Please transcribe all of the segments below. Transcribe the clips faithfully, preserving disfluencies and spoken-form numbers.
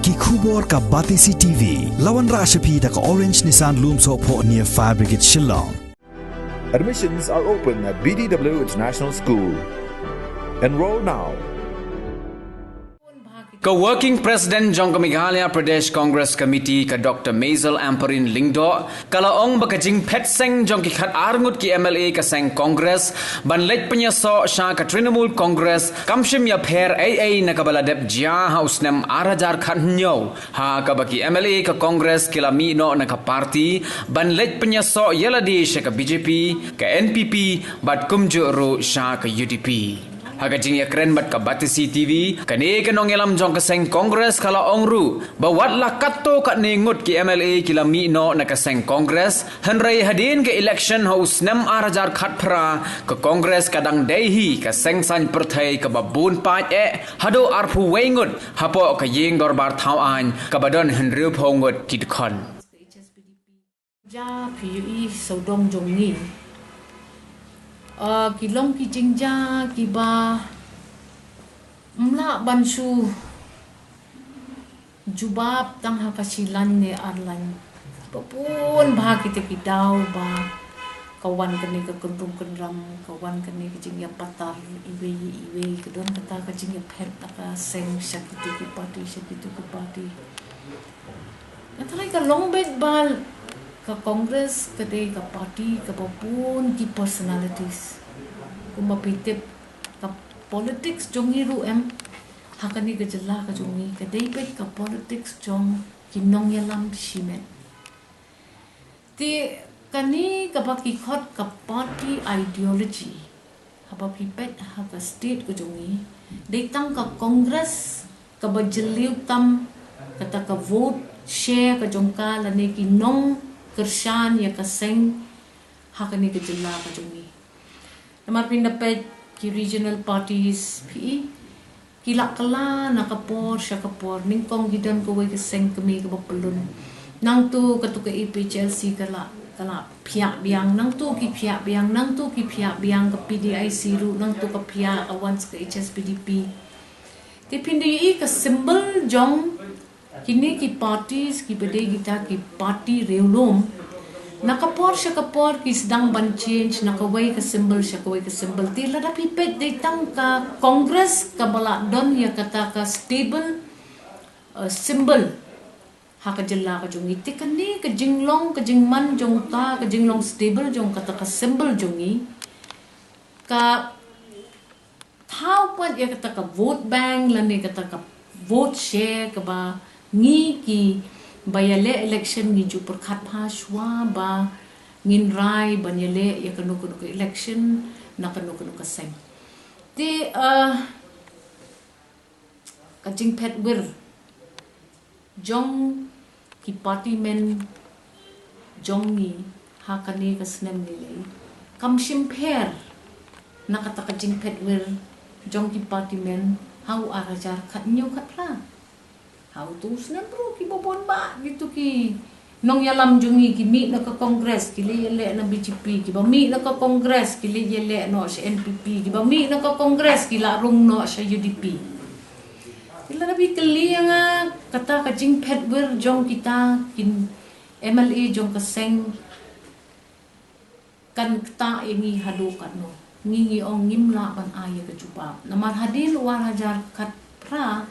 Ki khubor ka Batesi T V. La wanrah sha phi da ka Orange Nissan Lumsohphoh near Fire Brigade Shillong. Admissions are open at B D W International School. Enroll now. Ka Working President jong ka Meghalaya Pradesh Congress Committee ka Doctor Maisel Ampareen Lyngdoh ka la ong ba ka jingphet seng jong ki khat ar ngut ki M L A ka seng Congress ban leit pynïasoh sha ka Trinamool Congress kam shym ïapher ei ei na kaba la dep jia ha u snem ar hajar khathynñiew, ha kaba ki M L A ka Congress ki la mih noh na ka party ban leit pynïasoh ïalade sha ka B J P, ka N P P bad kumjuh ruh sha ka U D P. Ha ka jingïakren bad ka Batesi T V, kane ka nongïalam jong ka seng Congress ka la ong ruh ba wat la katto katne ngut ki M L A ki la mih noh na ka seng Congress, hynrei hadien ka election ha u snem ar hajar khatphra, ka Congress ka dang dei hi ka seng saiñ pyrthei kaba bun paid eh haduh arphew wei ngut hapoh ka ïing dorbar thawaiñ kaba don hynriewphew ngut ki dkhot. Ja phi ïohi sawdong jong ngi. Ah, ki long ki jingjia kiba ym lah ban shu jubab tang ha ka shi lain ne ar lain. Ba bun bha kita ki daw ba ka wan kane ka kynrum kynram, ka wan kane ka jingïapatar iwei iwei, ka don kata ka jingïaphet na ka seng sha kitu ki party, sha kitu ki party. Nga tharai ka long beit ba ka Congress ka dei ka party kaba bun ki personalities. Kumba phi tip ka politics jong ngi ruh em ha kane ka jylla ka jong ngi ka dei beit ka politics jong ki nongïalam shimet. Te kane kaba ki khot ka party ideology. Haba phi peit ha ka state ka jong ngi dei tang ka Congress kaba jylliew tam kata ka vote share ka jong ka lane ki nongkyrshan ïa ka seng ha kane ka jylla ka jong ngi. Namar phin da peit ki regional parties phi i ki la kylla na ka por sha ka por, nyngkong ki don kawei ka seng kmie kaba pyllun. Nangtu katu ka A P H L C ka la, ka la phiah biang, nangtu ki phiah biang, nangtu ki phiah biang, ka P D I C ruh nangtu ka phiah, ka wan sa ka H S P D P. Te phin da ïohi ka symbol jong kine ki parties kiba dei kita ki party riewlum, na ka por sha ka por ki sdang ban change na kawei ka symbol sha kawei ka symbol. Te lada phi peit dei tang ka Congress kaba la don ïa kata ka stable, uh, symbol ha ka jylla ka jong ngi. Te kane ka jinglong ka jingman jong ka, ka jinglong stable jong kata ka symbol jong ngi ka thaw pat ïa kata ka vote bank lane kata ka vote share kaba ngi kiba ïaleh election ngi ju pyrkhat bha shuwa ba ngin rai ban ïaleh ïa kano kano ka election na kano kano ka seng. Te, uh, ka jingphet wir jong ki party men jong ngi ha kane ka snem ngi lei kam shym pher na kata ka jingphet wir jong ki party men ha u ar hajar khathynñiew khatphra. Ha utu u snem ruh kiba bun bah kitu ki nongïalam jong ngi ki mih na ka Congress ki leit ïaleh na B J P, kiba mih na ka Congress ki leit ïaleh noh sha N P P, kiba mih na ka Congress ki la rung noh sha U D P. Te lada phi kylli ïa nga kata ka jingphet wir jong kita ki M L A jong ka seng kan ktah ïa ngi haduh katno, ngi ngi ong ngim lah ban ai ïa ka jubab. Namar hadien u ar hajar khatphra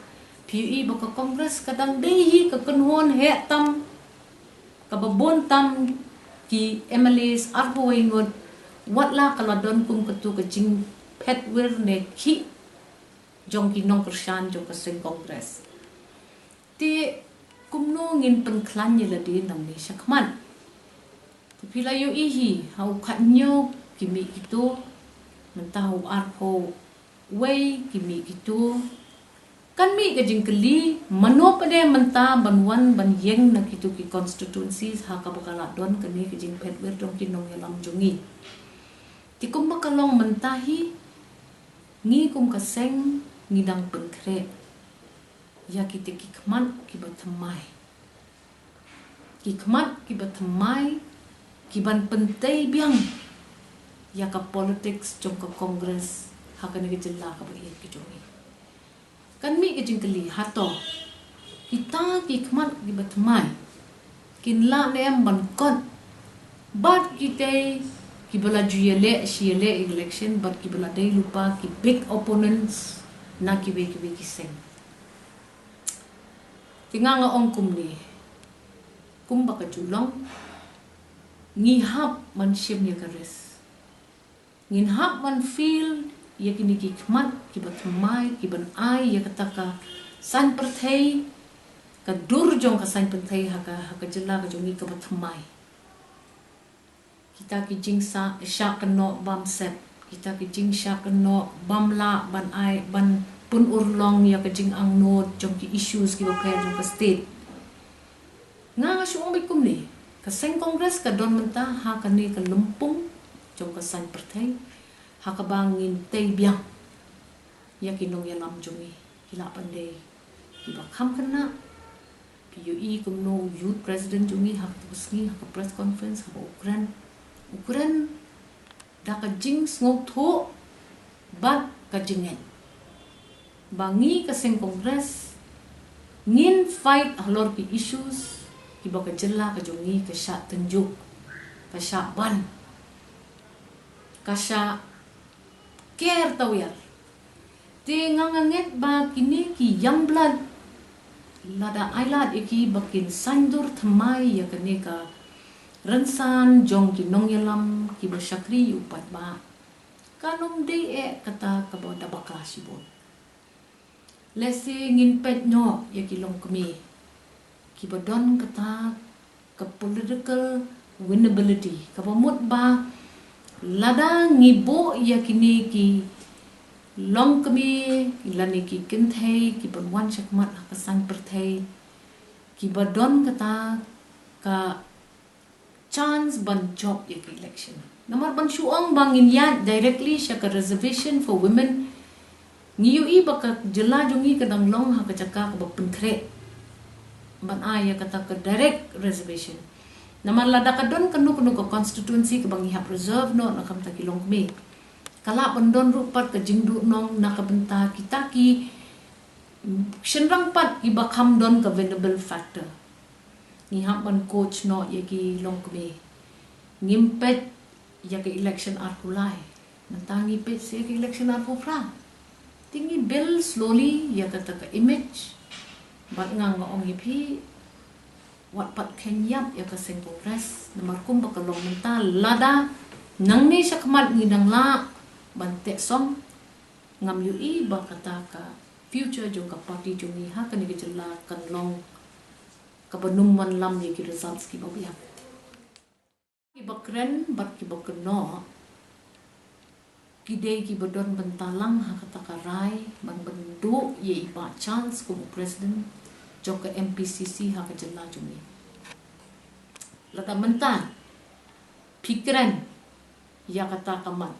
phi ïohi ba ka Congress ka dang dei hi ka kynhun heh tam kaba bun tam ki M L As arphew wei ngut, wat la ka la don kum katu ka jingphet wir ne khih jong ki nongkyrshan jong ka seng Congress. Te kumno ngin pynkhlaiñ ïa lade nangne shakhmat? Te phi la ïohi hi ha u khathynñiew ki mih kito, mynta ha u arphew wei ki mih kito. Kan mih ka jingkylli mano pat de mynta ban wan ban ïeng na kito ki constituencies ha kaba ka la don kane ka jingphet wir jong ki nongïalam jong ngi. Te kumba ka long mynta hi ngi kum ka seng ngi dang pynkhreh ïa kita ki khmat kiba thymmai. Ki khmat kiba thymmai kiban pyntei biang ïa ka politics jong ka Congress ha kane ka jylla kaba ïeit ka jong ngi. Kan mih ka jingkylli hato Kita ki khmat kiba thymmai kin lah ne em ban kot bad kitei kiba la ju ïaleh shi ïaleh election bad kiba la dei lypa ki big opponents na kiwei kiwei ki seng. Te nga nga ong kumne, kumba ka ju long, ngi hap ban shim ïa ka risk. Ngin hap ban field ïa kine ki khmat kiba thymmai kiban ai ïa kata ka saiñ pyrthei ka dur jong ka saiñ pyrthei ha ka, ha ka jylla ka jong ngi kaba thymmai. Kita ki jingshah, shah kynnoh bam sep, kita ki jingshah kynnoh bam lah ban ai ban pynurlong ïa ka jingangnud jong ki issues kiba pher jong ka state. Nga nga shu ong beit kumne, ka seng Congress ka don mynta ha kane ka lympung jong ka saiñ pyrthei ha kaba ngin tei biang ïa ki nongïalam jong ngi, ki lah ban dei kiba kham khynnah. Phi ïohi kumno u youth president jong ngi ha ka sngi ha ka press conference haba u kren, u kren da ka jingsngewthuh bad ka jingngeit ba ngi ka seng Congress ngin fight halor ki issues kiba ka jylla ka jong ngi ka shah tynjuh, ka shah ban, ka shah ker tawiar. Te nga nga ngeit ba kine ki young blood, lada ai lad ïa ki ba kin saiñdur thymmai ïa kane ka rynsan jong ki nongïalam kiba shakri ïa u paidbah, kan ym dei eh kata kaba da bakla shibun. Lehse ngin peit noh ïa ki longkmie kiba don kata ka political winnability, kaba mut ba lada ngi buh ïa kine ki longkmie lane ki kynthei kiban wan shakhmat ha ka saiñ pyrthei, kiba don kata ka chance ban jop ïa ka election. Namar ban shu ong ba ngin ïaid directly sha ka reservation for women, ngi ïohi ba ka jylla jong ngi ka dang long ha ka jaka kaba pynkhreh ban ai ïa kata ka direct reservation. Namar lada ka don kano kano ka constituency kaba ngi hap reserve noh na ka bynta ki longkmie, ka lah ban don ruh pat ka jingduhnong na ka bynta kita ki shynrang pat kiba kham don ka vulnerable factor. Ngi hap ban coach noh ïa ki longkmie. Ngim peit ïa ka election arphew lai, mynta ngi peit sa ïa ka election arphew phra. Te ngi build slowly ïa kata ka image. Bad nga nga ong ïa phi, wat pat kheiñ ïap ïa ka seng Congress, namar kumba ka long mynta, lada nangne shakhmat ngi dang lah ban teh song, ngam ïohi ba kata ka future jong ka party jong ngi ha kane ka jylla kan long kaba nym wanlam ïa ki results kiba biang. Kiba kren bad kiba kynnoh ki dei kiba don bynta lang ha kata ka rai ban pynduh ïa i Bah Charles kum u president jong ka M P C C ha ka jylla jong ngi. Lada mynta phi kren ïa kata ka mat,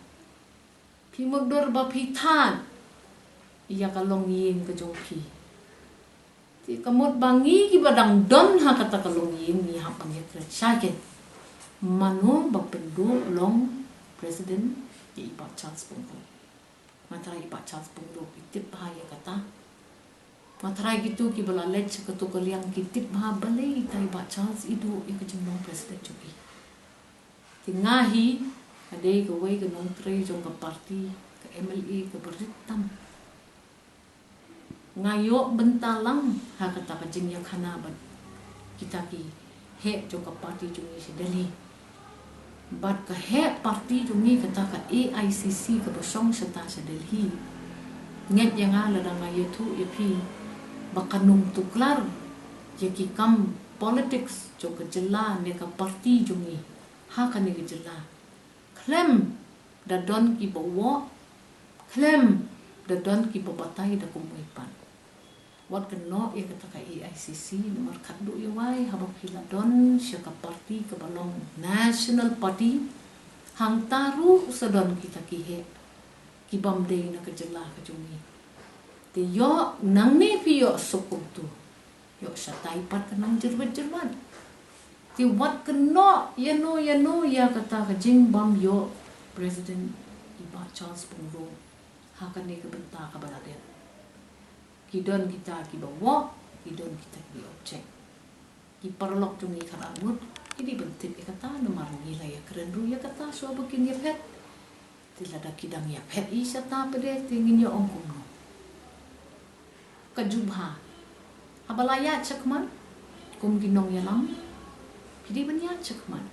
phi mutdur ba phi thad ïa ka longïing ka jong phi. Te ka mut ba ngi kiba dang don ha kata ka longïing ngi hap ban ïakren shai kein mano ba pynduh long president ïa i Bah Charles Pyngrope. Nga tharai i Bah Charles Pyngrope i tip bha ïa kata. Nga tharai kito kiba la leit sha kato ka liang ki tip bha balei ita i Bah Charles i duh ïa ka jinglong president jong i. Te nga hi nga dei kawei ka nongtrei jong ka party, ka M L A kaba rit tam. Nga ïoh bynta lang ha kata ka jingïakhana bad kita ki heh jong ka party jong ngi sha Delhi. Bad ka heh party jong ngi kata ka A I C C kaba shong shata sha Delhi, ngeit ïa nga lada nga ïathuh ïa phi ba kan ym tuklar ïa ki kam politics jong ka jylla ne ka party jong ngi ha kane ka jylla. Khlem da don kiba woh, khlem da don kiba batai da kumwei pat. Wat kynnoh ïa kata ka A I C C namar khatduh ïa wai haba phi la don sha ka party kaba long National Party, hangta ruh sa don kita ki heh kibym dei na ka jylla ka jong ngi. Te ïoh nangne phi ïoh suk kumto, ïoh shatai pat ka nongjyrwat jyrwat. Te wat kynnoh ïano ïano ïa kata ka jingbym ïoh president i Bah Charles Pyngrope ha kane ka bynta kaba la dep. Ki don kita kiba woh, Ki don kita ki object. Ki paralok jong ngi khatar ngut ki dei ban tip ïa kata, namar ngi la ïakren ruh ïa kata shuwa ba kin ïaphet. Te lada ki dang ïaphet hi shata pat de te ngin ïa ong kumno? Ka jubha. Haba la ïaid shakhmat kum ki nongïalam, phi dei ban ïaid shakhmat.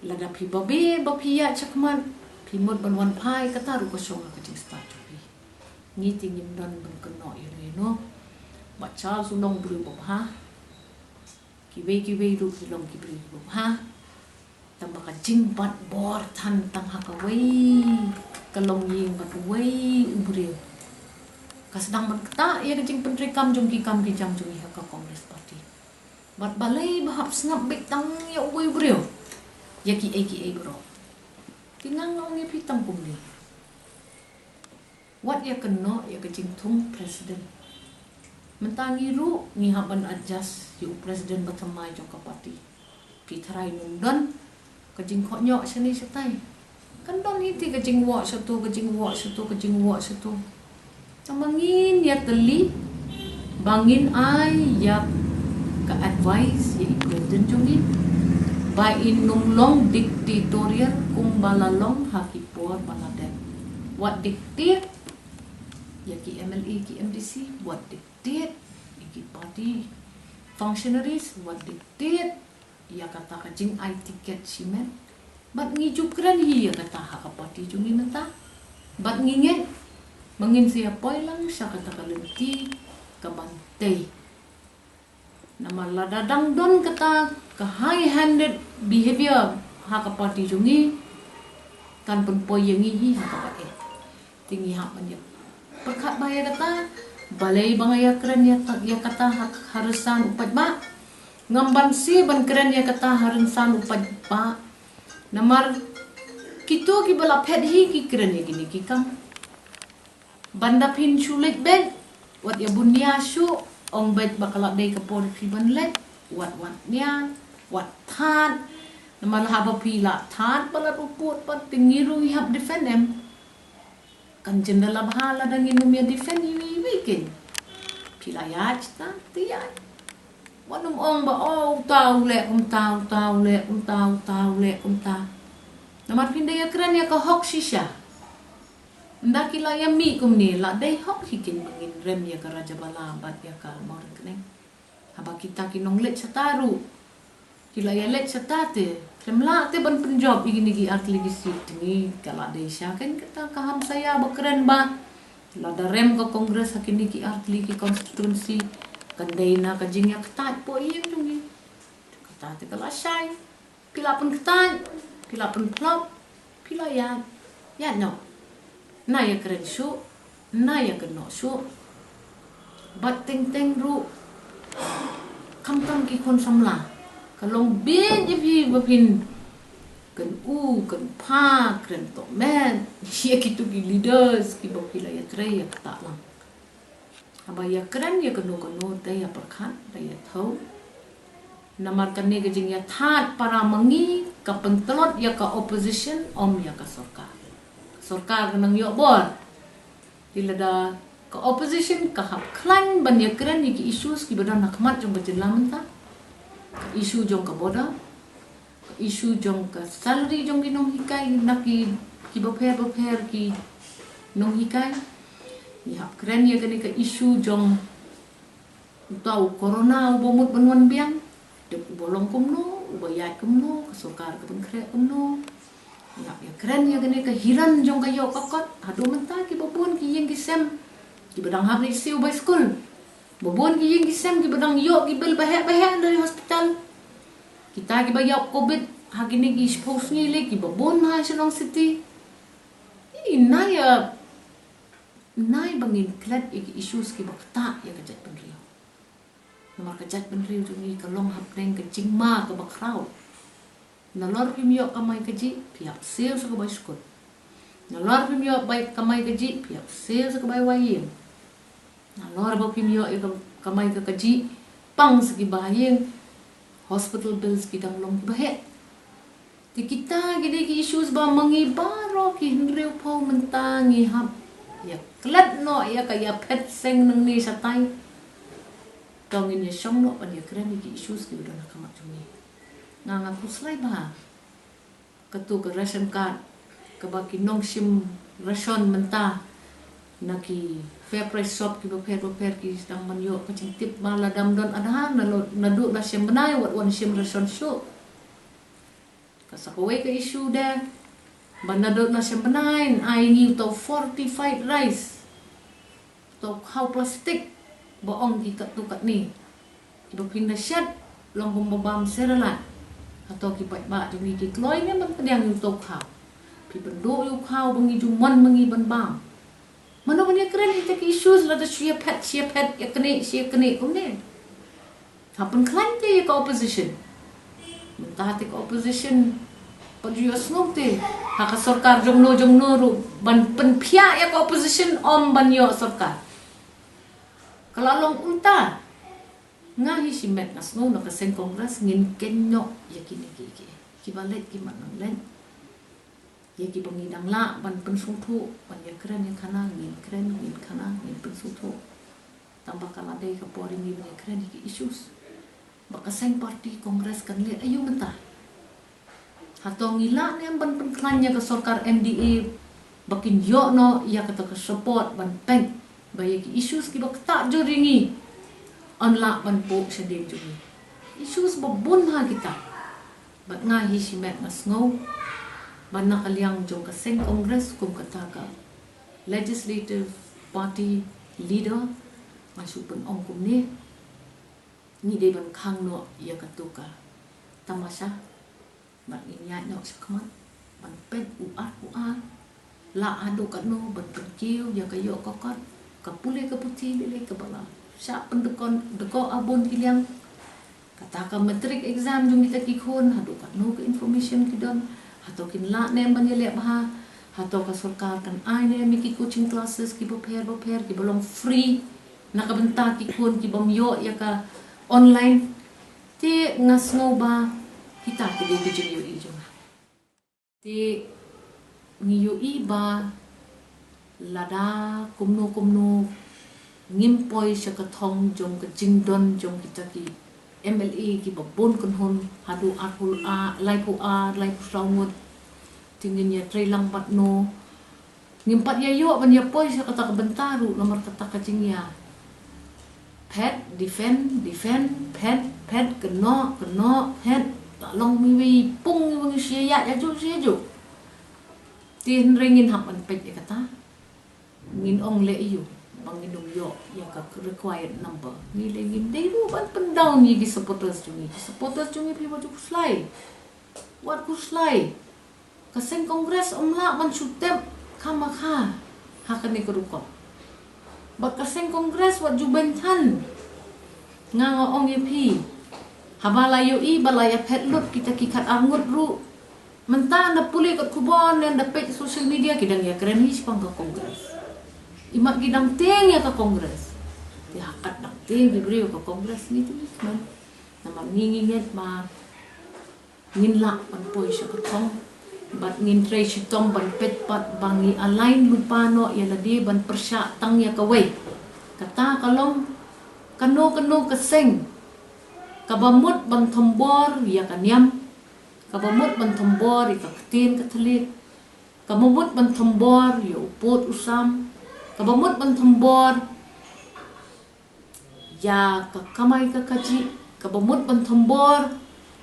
Lada phi babe ba phi ïaid shakhmat, phi mut ban wan phai, kata ruh ka shong ha ka jingstad jong phi. Ngi te ngim don ban kynnoh ïano ïano. Bah Charles u long u briew babha. Kiwei kiwei ruh ki long ki briew babha. Tangba ka jingbat bor than tang ha kawei ka longïing bad uwei u briew ka sdang ban ktah ïa ka jingpyntreikam jong ki kam ki jam jong ngi ha ka Congress Party. Bad balei ba hap sngap beit tang ïa uwei u briew ïa kiei kiei baroh? Te nga ong ïa phi tang kumne. Wat ïa kynnoh ïa ka jingthung president. Mynta ngi ruh ngi hap ban adjust ïa u president ba thymmai jong ka party. Phi tharai ngim don ka jingkohnguh shane shatai? Kan don hi te ka jingwah shato, ka jingwah shato, ka jingwah shato. Tangba ngin ïatylli ba ngin ai ïa ka advice ïa i president jong ngi ba in ym long dictatorial kumba la long ha ki por ba la dep. Wat dictate ïa ki MLA, ki MDC, wat dictate ïa ki party functionaries, wat dictate ïa kata ka jingai ticket shimet. Bad ngi ju kren hi ïa kata ha ka party jong ngi mynta. Bad ngi ngeit ba ngin sa ïa poi lang sha kata ka lynti kaban tei. Namar lada dang don kata ka high handed behavior ha ka party jong ngi, kan pynpoi ïa ngi hi ha kaba eh. Te ngi hap ban ïa pyrkhat bha ïa kata. Balei ba nga ïa kren ïa ta-, ïa kata ha, ha rynsan u paidbah? Ngam banse ban kren ïa kata ha rynsan u paidbah. Namar kito kiba la phet hi ki kren ïa kine ki kam. Ban da phin shu leit beit, wat ïa bun nia shuh, ong beit ba ka la dei ka por phi ban leit, wat, wat nia, wat thad. Namar haba phi la thad palat u pud pat te ngi ruh ngi hap defend em. Kan jin da la bha lada ngin ym ïa defend iwei iwei kin. Phi la ïaid ta, te ïaid. Wat nym ong ba, oh, uta u leh kumta, uta u leh kumta, uta u leh kumta. Namar phin da ïa kren ïa ka hok shisha. Ynda ki la ïa mih kumne, la dei hok hi kin ba ngin rem ïa ka Rajabala bad ïa ka Mawryngkneng. Haba kita ki nongleit shata ruh ki la ïa leit shata te, khlem lah te ban pynjop ïa kine ki artylli ki seat, te ngi ka la dei sha ken kata ka hamsaïa ba kren ba lada rem ka Congress ha kine ki artylli ki constituency, kan dei na ka jingïaktait poh ïing jong ngi. Kata te ka la shai. Phi la pynktait, phi la pynphlop, phi la ïaid, ïaid noh. Na ïa kren shuh, na ïa kynnoh shuh. Bad teng teng ruh, khamtam ki khun samla, ka long beit ïa phi ba phin kyntu kynpha, kren tohmet ïa kito ki leaders kiba phi la ïatrei ïa kata lang. Haba ïa kren ïa kano kano te ïa pyrkhat, te ïa thew. Namar kane ka jingïathad para ma ngi ka pyntlot ïa ka opposition, ym ïa ka sorkar. Ka sorkar ka nang ïoh bor. Te lada ka opposition ka hap khlaiñ ban ïa kren ïa ki issues kiba don ha khmat jong ka jylla mynta. Ka issue jong ka border, ka issue jong ka salary jong ki nonghikai na ki, kiba pher ba pher ki nonghikai. Ngi hap kren ïa kane ka issue jong uta u corona uba mut ban wan biang. Te uba long kumno, uba ïaid kumno, ka sorkar ka pynkhreh kumno. Ngi hap ïa kren ïa kane ka hiran jong ka ïoh ka kot. Haduh mynta kiba bun ki ïing ki sem kiba dang hap leit siew bai skul. Ba bun ki ïing ki sem kiba dang ïoh ki bill ba heh ba heh na hospital. Kita kiba ïoh covid ha kine ki shiphew sngi lei kiba bun ha Shillong City. Ïa, nai ïa, nai ba ngin klet ïa ki issues kiba ktah ïa ka jaitbynriew. Namar ka jaitbynriew jong ngi ka long hapdeng ka jingma kaba khraw. Nalor phim ïoh kamai kajih, phi hap siew sha ka bai skul. Nalor phim ïoh bai kamai kajih, phi hap siew sha ka bai wai ïing. Nalor ba phim ïoh ïa ka kamai ka kajih, pang sha ki ba ha ïing, hospital bills ki dang long kiba heh. Te kita ki dei ki issues ba ma ngi baroh ki hynriewphew mynta ngi hap ïa klet noh ïa ka ïa phet seng nangne shatai. To ngin ïa shong noh ban ïa kren ïa ki issues kiba don ha khmat jong ngi. Nga nga khuslai bha. Katu ka ration card, kaba ki nongshim ration mynta na ki fair price shop kiba pher ba pher ki sdang ban ïoh ka jingtip ba la dam don Aadhaar, na lo, naduh la shem bnai wat wan shim ration shuh. Ka sa kawei ka issue de, ba naduh la shem bnai ai ngi uto fortified rice, uto khaw plastik, ba ong ki katto katne. Kiba phin da shet long kumba bam Cerelac. Hato ki paidbah jong ngi ki kloi ne ban pdiang ïa uto khaw? Phi pynduh ïa u khaw ba ngi ju mon ma ngi ban bam. Mano ban ïa kren ïa kita ki issues lada shu ïa phet, shu ïa phet, ïa kane, shu ïa kane kumne? Ha pynkhlaiñ te ïa ka opposition. Mynta te ka opposition pat ju ïohsngew te ha ka sorkar jongno jongno ruh ban pynphiah ïa ka opposition ym ban ïoh sorkar. Ka la long ulta. Nga hi shimet nga sngew na ka seng Congress ngin kynnoh ïa kine ki ki kiba leit ki mat nang leit. Ïa kiba ngi dang lah ban pynsngewthuh, ban ïa kren ïa khana, ngin kren, ngin khana, ngin pynsngewthuh. Tang ba ka la dei ka por ïa ngi ban ïa kren ïa ki issues. Ba ka seng party Congress kan leh aïu mynta? Hato ngi lah ne em ban pynkhlaiñ ïa ka sorkar M D A ba kin ïoh noh ïa kata ka support ban peit ba ïa ki issues kiba ktah jur ïa ngi yn lah ban buh shadien jong ngi. Issues ba bun ha kita. Bad nga hi shimet nga sngew ba na ka liang jong ka seng Congress kum kata ka legislative party leader, nga shu pynong kumne, ngi dei ban khang noh ïa katu ka tamasha. Bad ngin ïaid noh shakhmat ban peit u ar u ar. Lah haduh katno ban pynkiew ïa ka ïoh ka kot, ka pule ka puthi lei lei kaba la shah pyndkon dkoh ha bun ki liang. Kata ka matric exam jong kita ki khun, haduh katno ka information ki don? Hato kin lah ne em ban ïaleh bha? Hato ka sorkar kan ai ne em ïa ki coaching classes kiba pher ba pher kiba long free na ka bynta ki khun ki bym ïoh ïa ka online? Te nga sngew ba kita ki dei ki jingïohi jong nga. Te ngi ïohi ba lada kumno kumno ngim poi sha ka thong jong ka jingdon jong kita ki M L A kiba bun kynhun haduh arphew ar, laiphew ar, laiphew saw ngut. Te ngin ïatrei lang bad no? Ngim pat ïa ïoh ban ïa poi sha kata ka bynta ruh namar kata ka jingïa phet, defend, defend, phet, phet, kynnoh, kynnoh, phet. La long miwei pung miwei ngi shu ïa ïa juk shu ïa juk. Te hynrei ngin hap ban peit ïa kata. Ngin ong leh ïa u ba ngin ym ïoh ïa ka required number. Ngi leh ngim dei ruh ban pyndown ïa ki supporters jong ngi. Ki supporters jong ngi phi wat ju khuslai. Wat khuslai. Ka seng Congress ym lah ban shu tep khamkha ha kane ka rukom. Bad ka seng Congress wat ju beiñ than. Nga nga ong ïa phi, haba la ïohi ba la ïa phet lut kita ki khat ar ngut ruh, mynta nda pule ka khubor ne nda peit social media ki dang ïa kren hi shaphang ka Congress. Imat ki dang tieng ïa ka Congress. Te ha kat dang tieng ki briew ka Congress ngi te ngi kmen. Namar ngi ngi ngeit ba ngin lah ban poi sha ka thong bad ngin trei shitom ban peit pat ba ngi align lypa noh ïa lade ban pyrshah tang ïa kawei. Kata ka long kano kano ka seng kaba mut ban thombor ïa ka niam, kaba mut ban thombor ïa ka ktien ka thylliej, kaba mut ban thombor ïa u pud u sam, kaba mut ban thombor ïa ka kamai ka kajih, kaba mut ban thombor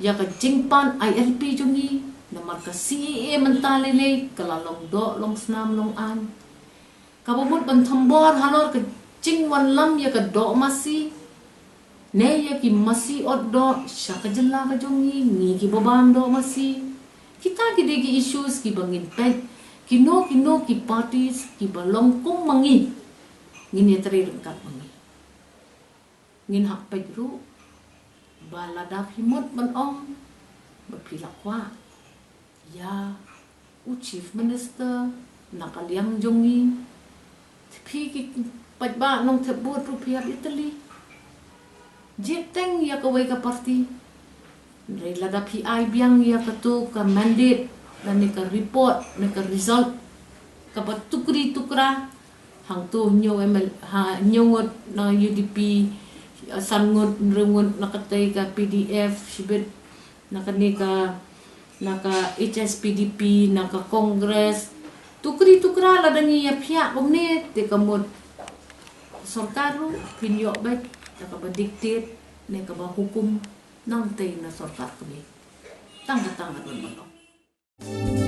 ïa ka jingpan I L P jong ngi. Namar ka C A A mynta lei lei ka la long doh long snam long aiñ. Kaba mut ban thombor halor ka jingwanlam ïa ka doh masi ne ïa ki masi ot doh sha ka jylla ka jong ngi, ngi kiba bam doh masi. Kita ki dei ki issues kiba ngin peit, kino kino ki parties kiba long kum ma ngi, ngin ïatrei ryngkat ma ngi. Ngin hap peit ruh ba lada phi mut ban ong ba phi la kwah ïa u Chief Minister na ka liang jong ngi, te phi ki paidbah nongthep vote ruh phi hap ïatylli. Jied teng ïa kawei ka party. Hynrei lada phi ai biang ïa katu ka mandate lane ka report ne ka result kaba tukri tukra, hangtu hynñiew M L, ha, hynñiew ngut na U D P, San ngut, hynriew ngut na katei ka P D F, shibit na kane ka, na ka H S P D P, na ka Congress. Tukri tukra lada ngi ïa phiah kumne te ka mut sorkar ruh phin ïoh beit da kaba dictate ne kaba hukum nangtei na sorkar kmie. Tang katang katne ban ong.